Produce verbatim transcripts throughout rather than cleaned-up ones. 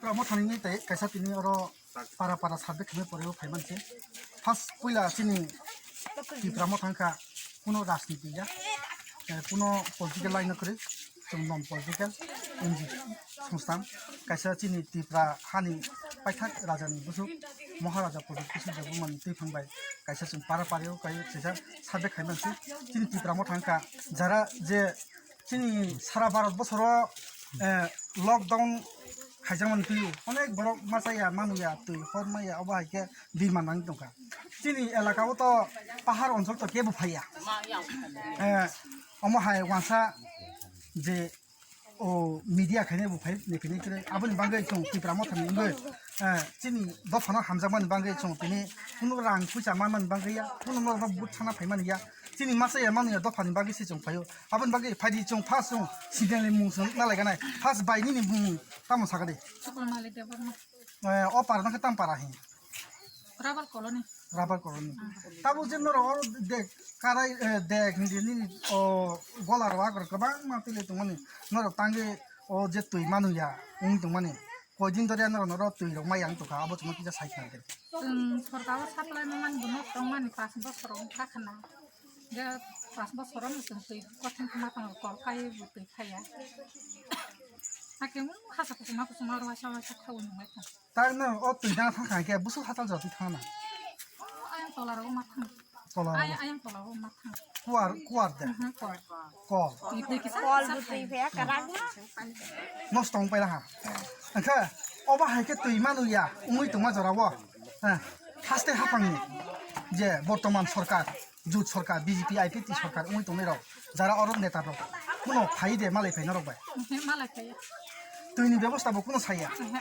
Tipra Motha ni tei kaisa tini oro para para survey khaimani pore o phaiman se. First puila chini Tipra Motha wngkha kuno rajniti ya, eh, kuno political line no kwrwi, chwng non political N G O songsthan. Kaisa chini Tipra hani paithak raja ni bwswk Maharaja Pradyut Kishore Debbarma ni twi phang bai kaisa chwng para pari o kai kaisa survey khaiman se. Chini Tipra Motha wngkha jara je chini sara Bharat bosoro, eh, lockdown khaijakmani twi onek borok machaya, manuya, twi hor maya, obo hai khe bima nang tongkha. Chini elaka o to pahar onchol to kebo phaiya. Eh, omo hai wansa je o media khaine bo phai ni phini kre aboni bagwi chwng Tipra Motha ni wngwi, eh, chini dophano hamjakmani bagwi chwng tini kuno rang puisa manmani bagwi ya, kuno norokno but sana phaimani ya. Chini masa ya manu ya dophani bagwi se chwng phaio. Aboni bagwi phaidi chwng first chwng signal ni mung chwng nalai ganai. First bai nini mung tamo sakadi. Sukulmali Debbarma. Eh, o para nang tam para hi. Rubber colony. Rubber colony. Tabo je norok oro de karai, eh, de hindi nini o gola ro agor kwbang ma tile tongmani. Norok tangwi o je twi manu ya wng tongmani. Koidin dori norok norok twi rok mai yang tongkha abo chwngno kisa sai kha. Chwng sorkar o supply manmani bo nok tongmani pas bosor wng kha khna. Je pas bosor no chwng twi kothon khma tongo kol kai bo twi khaya. Hakhe mo hasa kuchuma kuchuma rwasa waisa khawui nungwi tong. Tak no o twi dana thang kha khe busuk hatal jotwi thang na. O ayang tola rogo ma thang. Tola rogo. Ayang tola rogo ma thang. Kuar, kuar de. Mhm, kuar. Kol. Twi kisa kol kisa bu twi thang. Phaya karak na. Nosto wng paila ha. Angkhe obo hai khe twi manu ya wngwi tongma jora o. Ha. Haste haphangni je bortoman sorkar. Jut sorkar, B J P I P T sorkar wngwi tongnairok, jara oro neta rok, kuno phai de malai phai norok bai? Oho, malai phaiya. Twini bebosta bo kuno saya? Oho.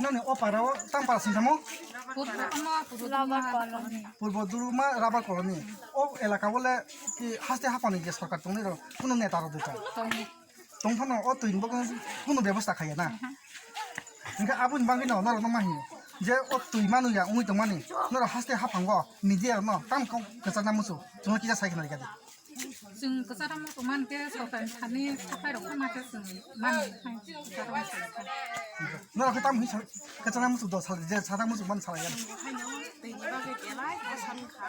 Noni o para o tam para singtamo? Purbo, omo, Purbo Duruma Rubber Colony. Purbo Duruma Rubber Colony. O elaka bole ki haste haphani je sorkar tongnairok, kuno neta rok dita? Tongo. Tongphano o twi ni bagwi kunu bebosta khaiya na. Hwnkhe aboni bagwi no norok no ma hino je o twi manu ya wngwi tongmani norok haste haphango media rok no tam kok kwchakna muchung chwngno kisa sai khna rikadi. Chwng kwchakna muchung mankhe sorkar ni thani sapai rok ma khe chwng mani. Norok khe tam hwnwi kwchakna muchung do sal je sajak muchung man salai ya. Haino twi ni bagwi belai bwsa wngkha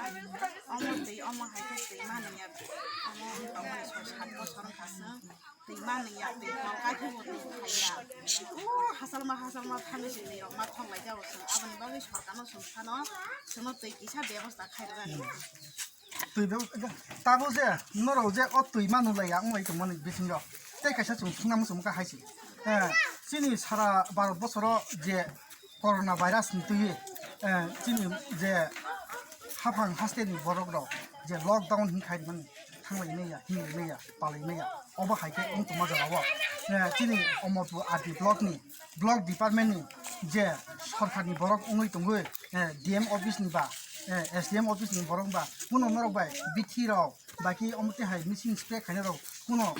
omo twi omo hai khe twi mani ya omo wng tongmani soi sat bosor wngkha chwng. Twi manwi ya, twi kol kai phuru twi phaiya. O hasalma hasalma thangwi se twi rok ma thonglai jago chwng. Aboni bagwi sorkarno chwng phano chwngno twi kisa bebosta khai rwna. Twi bebosta tabo je norok je o twi manu lai ya wngwi tongmani bisingo tei kaisa chwng thungna muchung kha hai se. Eh, chini sara Bharat bosoro je corona virus ni twi, eh, chini je haphang haste ni borok rok je lockdown hin khai mani thanglai maya, hinglai maya, palai maya, obo hai khe wng tongma jora o, eh, chini Omorpur R D block ni, block department ni je sorkar ni borok wngwi tongwi, eh, D M office ni ba, eh, S D M office ni borok ba, kuno norok bai bithi rok, baki omo twi hai machine spray khaina rok kuno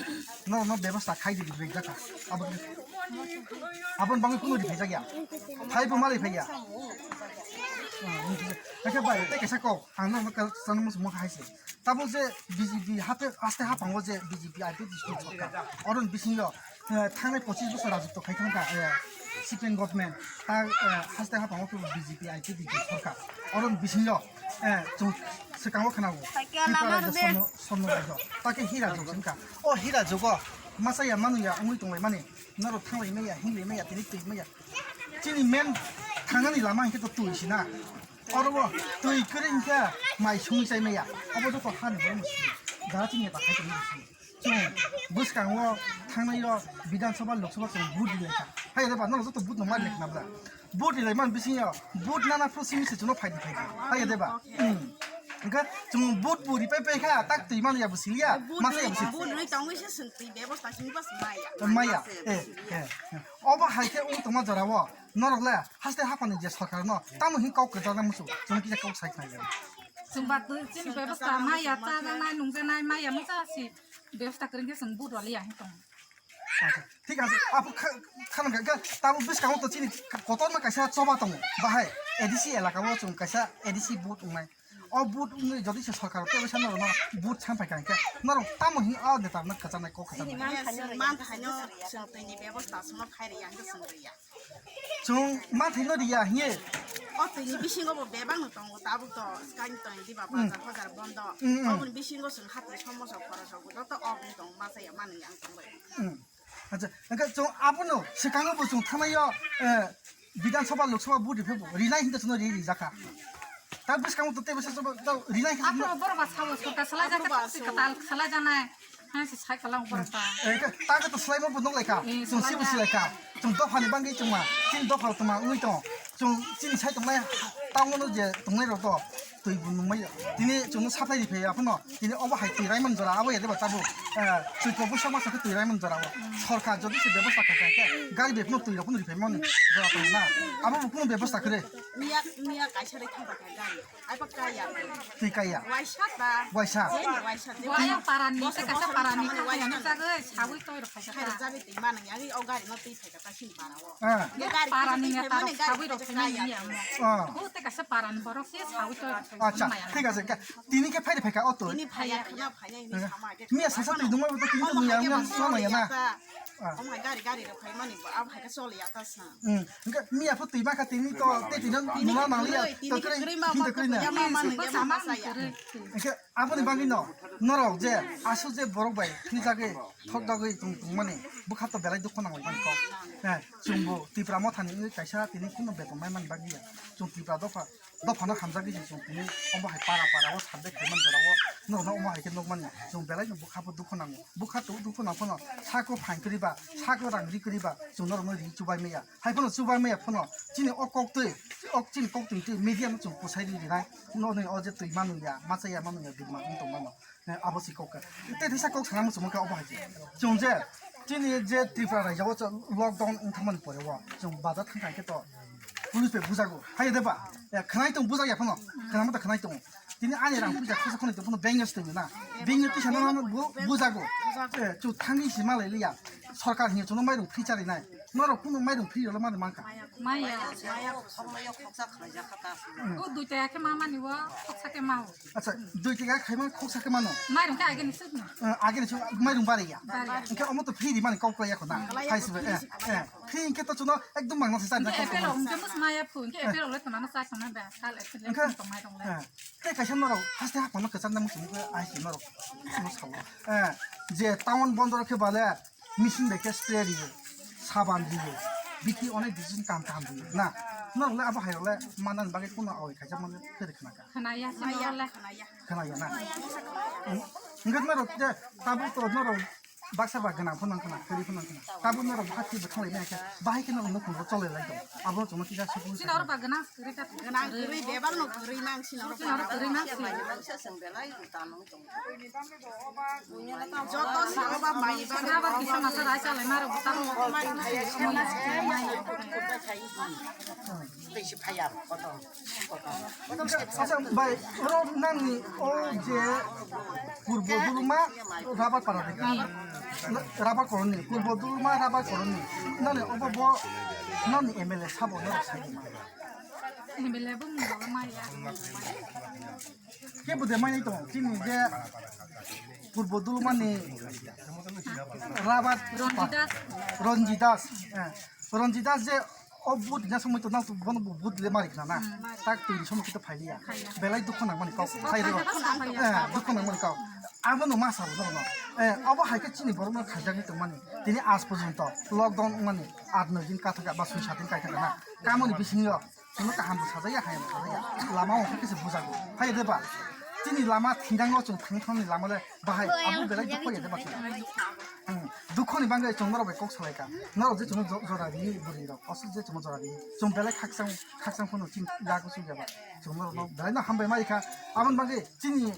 norok no bebosta khai di rijak kha. Abo, aboni bagwi kuno riphaijak ya. Phai bo malai phai ya. Hakhe bai tei kaisa kok ang norok no kwchangma muchung hai se. Tabo je B J P haste haste haphango je B J P I P T sorkar. Oroni bisingo, eh, thangnai pochis bosor rajotw khai thangkha, eh, C P M government. Ta, eh, haste haphango khe B J P I P T sorkar. Oroni bisingo, eh, chwng swkango khwnago. Tripura rajyo somno, somno rajyo. Ta khe hira jog se wngkha. O hira jogo masa ya manu ya wngwi tonglaimani. Norok thanglai maya, hinglai maya, tini twi maya. Chini main thangnani lama hinkhe to twi sina. Oro bo twi kwrwi hinkhe mai sungwi chai maya. Obo joto hani borok ni simi. Jara chini neta khai tongmani simi. Chwng bwskango thangnai o Bidhan Sabha, Lok Sabha chwng vote rilai kha. Hai reba norok joto vote no mari lekha nabra. Vote rilai man bisingo vote nana phuru simi se chwngno phaidi phaidi. Hai reba. Hmm. Hinkhe chwng vote bo ripai pai kha tak twi mani ya bo siliya. Masa ya bo siliya. Vote ri tongwi se chwng twi bebosta simi bas maya. Maya. Eh, eh, eh. Obo hai khe wng tongma jora o norok le haste haphani je sorkar no tamo hin kok kwchajak musu chwng kisa kok sai khnai. Chwng ba twi chini bebosta maya chajaknai nungjaknai maya musa si bebosta kwrwi khe chwng vote rwliya hin tong. Acha, thik ase. Apo kha-, khana ga, ga, tamo bwskango to chini kotorma kaisa choba tongo. Bahai A D C elaka o chwng kaisa A D C booth wngnai. O booth wngwi jodi se sorkar tei waisa norokno booth samphai kha hinkhe norok tamo hin o neta rokno kwchanai kok kwchanai. Chwng man thaino chwng twi ni bebosta chwngno khai rwya hinkhe chwng rwya. Chwng ma thwino riya hiye. O twini bisingo bo bebak no tongo, tabuk to skang tong di ba, hmm, bazar hojar bondo. Hmm, hmm. Oboni bisingo chwng hati somoso khorok rok joto oboni tong ma saya mani ang tong bai. Hmm. Acha, engka chwng abono swkango bo chwng thanayo, eh, Bidhan Sabha, Lok Sabha vote riphe bo rinai hinta chwngno ri rijakha. Ta bwskango to teibo sa chwngno to rinai hinta chwngno. Aphuru borok ba sao, sorkar salai jata, katal salai janai. Hai se sai kalang borok ba. Eh, ta ka to swlaimo bo nok laikha. Eh, chwng swlai sibo ja. Swlaikha. Chwng dophani bangwi chwngma. Chini dopha tongma wngwi tong. Chwng chini sai tongnai town-o je tongnai rok to twi bo nungmai ya. Tini chwngno supply ri phai ya phano. Tini obo hai twi raimani jora abo ya deba tabuk. Eh, Choitro Boishak masa khe twi raimani jora o. Sorkar jodi se bebosta kha kha khe gari bai phano twi rok phano ri phai mani jora tong na. Abo bo phano bebosta khe re. Miya, miya kaisa ri thang kha gari. Ai pa kaya. Twi kaya. Waisa ta. Waisa. Jeni waisa. Waya parani, bosor, kaisa bosor parani, samani kaya waisa. Ni sagwi, sagwi toi rok khaisa. Khai rok jabi twi mani, ani o gari no twi phai kha ta sini para o. Ah. Ye gari parani twi phai mani, gari sagwi rok kaya. Phai mani ya mo. Ah. Bo te kaisa parani borok se sagwi toi rok khaisa. Acha, maya. Thik ase. Tini khe phai phai kha o toi. Tini phai ya, khna phai ya, ini sama khe. Miya sasa twi dungma bo to tini to miya, miya sama ya na. Ah. Omo hai gari, gari rok phai mani, abo hai khe choli ya ta sa. Hmm. Hingke miya pho twi ma kha tini to, tei tini numa mang liya. Tini to kwrwi, kwrwi ma, tini to kwrwi na. Ya ma ma nung ya ma sa ya. Hingke aboni bagwi no, norok je aswk je borok bai thwijagwi thokdagwi tong, tongmani bwkha to belai dukhu nangwi mani kok. Eh, chwngbo Tipra Mothani wngwi kaisa tini kunu beton mai mani bagwi ya. Chwng Tipra dopha dophano hamjagwi se chwng tini omo hai para para o survey khaimani jora o norokno omo hai khe nukmani chwng belai no bwkha bo dukhu nango, bwkha to dukhu nang phano sako phain kwrwi ba sako rang ri kwrwi ba chwng norokno ri chubai maya hai phano chubai maya phano chini o kok twi o chini kok twi twi media no chwng kwsai ri rinai noni o je twi manu ya masa ya manu ya bini ma wng tong mano. Eh, abo si kok ka. Tei teisa kok sana muchung kha obo hai se. Chwng je, chini je Tripura raijao lockdown wng thangmani pore o, chwng bazar thang thang khe to police bai bujago. Hai de ba? Eh, khwnai tong bujak ya phano. Khwnama ta khwnai tong. Tini ani rang puja khasa khoni tong phano bank tong na. Bank tisa na bu-, bujago. Eh, chu thangwi si malai liya. Sorkar hiya chwngno mairung free chari nai. Norok kunu mairung free rwla mani mankha. Maya. Maya. O dui taka khe ma mani o, khoksa khe ma o. Acha, dui taka khaima khoksa khe mano. Mairung khe ageni suk no. Eh, ageni suk mairung bari ya. Bari ya. Hingke omo to free ri mani kok ya khona. Hai sibe, eh, eh. Free hingke to chuno ekdom mangno se chari na kok. Apple hingke mus maya phu, hingke apple le to nana sa khona ba. Kal apple le to mairung le. Eh. Tei kaisa norok haste hapang no kwchang na muchung ai si norok. Mo sao. Eh, je town bondor khe bale. Machine bai khe spray riyo, saban riyo, biti onek decision kam kaham riyo na. Norok le abo hai rok le manna ni bagwi kuno awai khaijak mani kwrwi khna kha. Khna ya se norok le. Khna ya na. Hwnkhe norok je tabuk to norok baksa ba gwnang phano wngkha na, kwrwi phano wngkha na. Tabuk norok bwkha twi bwthang lai nai khe bahai khe norok nukhung rok cholai lai tong. Abo chwngno kisa sukung. Chini norok ba gwnang kwrwi ta. Gwnang kwrwi bebak no kwrwi mang chini norok. Chini norok kwrwi mang si. Joto salo ba mai ba. Abar kisa masa rai chalai maro buta. Acha, bai, oro nangni o je Purbo Dulma Rabar Para de. Rabar Koroni, Purbo Dulma Rabar Koroni. Nani obo bo nani M L A sabo no sai. M L A bo mungala maya. Kebo de mai tong, chini je Purbo Dulmani Rabat Ranjit Das. Ranjit Das, eh. Ranjit Das je o but na somoi to na bono but le mari khna na. Hmm. Tak twi somoi kito phai ya. Phai ya. Belai dukho nang mani kok. Phai phai ro. Phai ya. Eh, dukho nang mani kok. Abo no ma sa bo no. Eh, abo hai khe chini borok no khaijak ni tong mani. Tini aaj porjonto lockdown mani aat noi din ka thaka ba soi sat din kai thaka na. Kamoni bisingo. Chwngno kaham bo sajaya, hayam bo sajaya. Lama o khe se bujago. Hai de ba. Chini lama thindang o chwng thang thangni lama le bahai abo belai dukho ya de ba chwng. Hmm. Dukho ni bangwi chwng norok bai kok salai kha. Norok je chwngno jo-, jora ri bwrwi rok. Aswk je chwngno jora ri. Chwng belai khakchang, khakchang phano chini yago suk ya ba. Chwng norok no belai no hambai mai kha. Aboni bagwi chini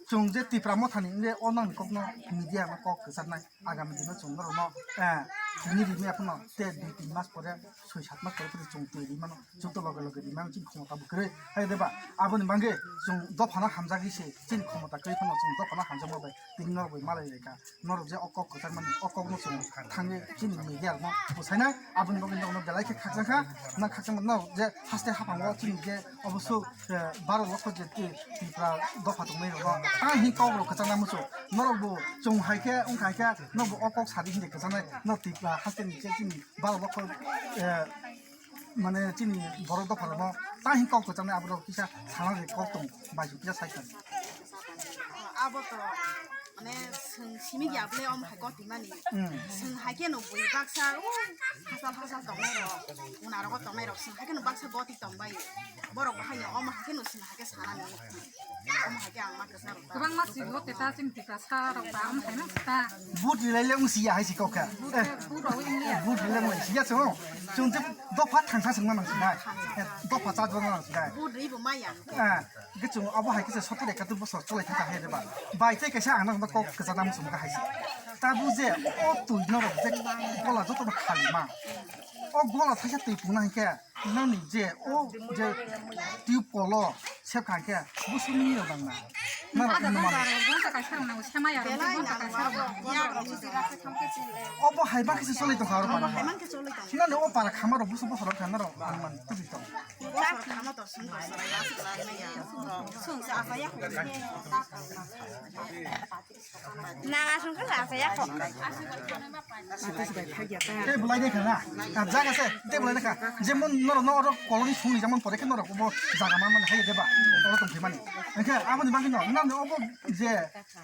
chwng je Tipra Mothani wngwi o nang kok no media no kok kwchar nai. Agami dino chwng norokno, eh, tini rimya phano tei dui tin mas pore, soi sat mas pore phano chwng twi rimano, chwng to loge loge rimano chini khomota bo kwrwi. Hai de ba, aboni bagwi chwng dophano hamjagwi se, chini khomota kwrwi phano chwng dophano hamjakma bai tini norok bai malai lai kha. Norok je o kok kwchar mani, o kokno chwng thangwi chini media rokno bwsainai, aboni bagwi norokno belai khe khakchang kha. Nang khakchangma norok je haste haphango chini je oboso, eh, baro lokho je twi Tripura dopha tongnai rokno. Tang hin kok rok kwchangna muchung. Norok bo chwng hai khe, wng hai khe, norok bo o kok sadi hin de kwchangnai. Norok Tripura haste ni je chini baro lokho, eh, Mane chini borok dopha rokno ta hin kok kwchangni aborok kisa sana kok tong bai kisa sai tong. Abo to mane swng simi ya bole om hai koti mani. Hmm. Swng hai ke no bui baksa u hasal hasal tong nai rok. Una rok tong nai rok swng hai ke no baksa boti tong bai. Borok bahai no om hai ke no swng hai ke sana ni. Om hai ke ang ma kwsa rok. Kwbangma sigo teta chwng Tiprasa rok ba wng khaino ta. Vote rilai le wng siya hai si kok kha. Vote, eh, vote rok wng ya. Vote rilai wng siya so. Chwng je dopha thangsa singma nang sinai. Eh, dopha cha jor nang sinai. Vote ri bo maya. Eh, ge chwng abo hai kisa soto de katur bosor cholai thangsa hai de ba. Bai tei kaisa ang nang kok kwchana muchung ka hai si. Ta bu je o twi norok je gola joto no khali ma. O gola thaisa twi pungna hai khe. Nani je o je tube kolo sepkha khe busu mini no dang na. Na rok no mano. Obo hai ba kisa choli tong kha oro para. Nani o para khama rok busu busu rok kha na rok man tu tong. Naga sungkha lasa yakho. Tei bulai de khana. Jaga se tei bulai de kha. Jemon norok no oro koloni sungni jamon pore khe norok bo jaga man man hai de ba. Oro tong thai mani. Hingkhe aboni bagwi no nang obo je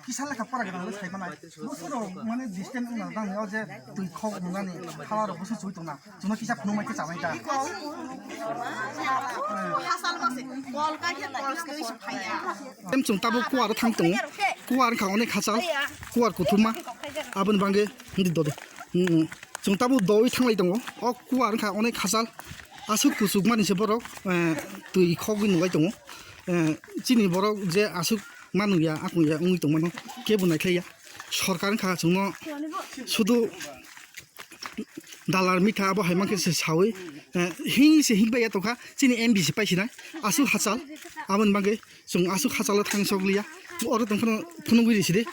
kisa lekha pora gana sai manai. Busu rok mane distance wngna nang o je twi khok nungani hala rok busu chui tongna. Chwngno kisa phunukmai khe chanai ta. Em, chwng tabuk kuwar thang tongo. Kuwar wngkha onek hachal, kuwar kuthuma. Aboni bagwi hindi dode. Mm, mm. Chwng tabuk doi thanglai tongo. O kuwar wngkha onek hachal. Aswk kuchuk mani se borok, eh, twi khogwi nunglai tongo. Eh, chini borok je aswk manung ya, akung ya wngwi tongmano kebo naikhlai ya. Sorkar wngkha chwngno sudu dalar mitha abo hai mankhe se sawi, eh, hing se hing bai ya tongkha chini M D C pai sinai aswk hachal aboni bagwi chwng aswk hachalo thang sok liya oro tongphano phunugwi risi de.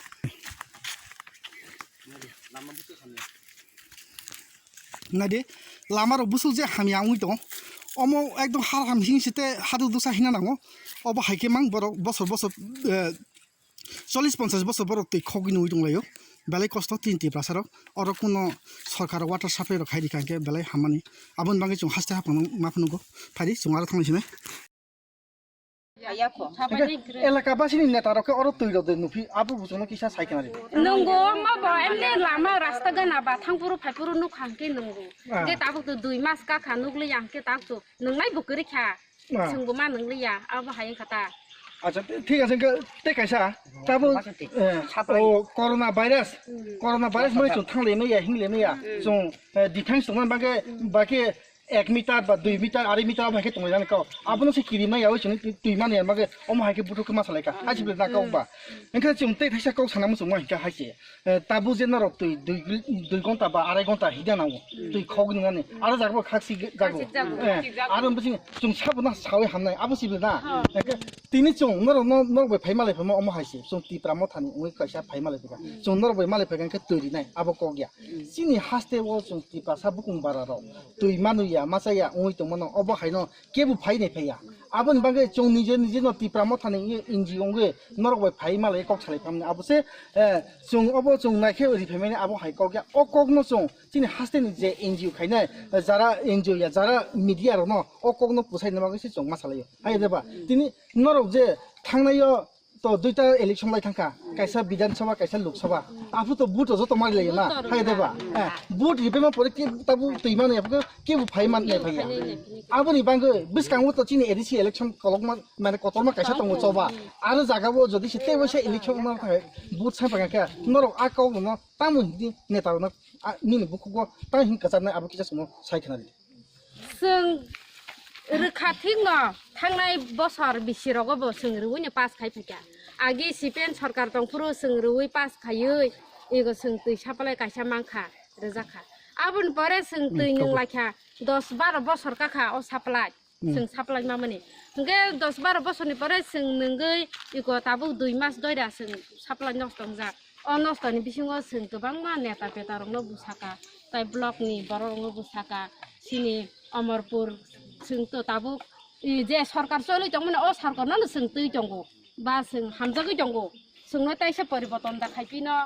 Naidi lama rok busu je hamya wngwi tongo omo ekdom har ham hing site hadu dusa hina nango obo hai khe mang borok bosor bosor, eh, Chollish ponchash bosor borok twi khogwi nungwi tonglaio. Belai kosto tini Tiprasa rok. Oro kuno sorkar water supply rok khai rikha hwnkhe belai hammani. Aboni bagwi chwng haste haphang ma phunukgo. Phaidi chwng aro thangwi sinai. Hwnkhe elaka basini neta rok khe oro twi rok de nuphi abo buchungno kisa sai khna ri. Nungo ma bo emne lama rasta gana ba thangphuru phaiphuru nukha hwnkhe nungo. Ah. Hwnkhe tabuk to dui mas kakha nukliya hwnkhe tabuk to nungnai bo kwrwi kha. Ah. Chwngbo ma nungliya, abo hai wngkha ta. Acha, thik ache, hwnkhe tei kaisa, tabuk, eh, o corona virus, hmm, corona virus mani chwng thanglai maya, hinglai maya, hmm, chwng, eh, defense tongmani bagwi, hmm, bagwi ek meter ba dui meter, arai meter abo hai khe tonglaijani kok. Abono se kiri maya, oi chwngno twi mani bagwi, omo hai khe buthuk khe ma salai kha. Hmm. Hai se bwlai na kok ba. Hmm. Hwnkhe chwng tei thaisa kok sana muchungma hwnkhe hai se. Eh, tabuk je norok twi dui, dui gonta ba arai gonta hida nango. Hmm. Twi khogwi nani. Hmm. Aro jaga bo khaksi ge-, jago. Khaksik jago. Eh, khaksik jago. Aro bising chwng sabo na sawi hamnai. Abo sibo na. Ha. Hwnkhe tini chwng norok no, norok bai phai malai phai ma omo hai se. Chwng Tipra Mothani wngwi kaisa phai malai phai kha. Hmm. Chwng norok bai malai phai kha hwnkhe twi rinai. Abo kok ya. Hmm. Chini haste o chwng Tiprasa bukung bara rok. Twi manu ya, masa ya wngwi tongmano. Obo hai no kebo phai nai phai ya. Aboni bagwi chwng nije nije no Tipra Mothani N G O wngwi norok bai phai malai kok salai phamni. Abo se, eh, chwng obo chwng naikhe ri phaimani abo hai kok ya. O kokno chwng chini hasteni je N G O khainai, eh, jara N G O ya, jara media rokno o kokno pwsai nangma se chwng ma salaio. Hai de ba? Tini norok je thangnaio to duita election lai thangkha, kaisa Bidhan Sabha, kaisa Lok Sabha. Aphu to vote joto mari lai na, vote hai de ba? Rwna. Eh, vote ripai ma pore ke tabu twi mani aphu ke bu phai man nai phai ya. Aboni bangwi bwskango to chini A D C election kolokma mane kotorma kaisa tongo choba. Aro jaga bo jodi se tebo se election ma thai vote sai phai kha norok a kok no tamo hindi neta rok no nini bukhugo tamo hin kacharnai abo kisa somo sai khna di. Chwng rwkha thikno thangnai bosor bisi rogo bo chwng rwui no pass khai phaikha. Agi C P M sorkar tongphuru chwng rwui pass khaiwi ego chwng twi supply kaisa mankha, rwjakha. Aboni pore chwng twi nwng laikha dos baro bosor kakha o supply. Chwng supply mamani. Hwnkhe dos baro bosorni pore chwng nwngwi ego tabuk dui mas doira chwng supply nosto wngjak. O nostoni bisingo chwng kwbangma neta peta rokno bwsaka, tai block ni borok rokno bwsaka, chini Omorpur chwng to tabuk, i, je sorkar choli tongmani o sorkar no chwng twi tongo, ba chwng hamjagwi tongo, chwngno taisa poriborton da khai phino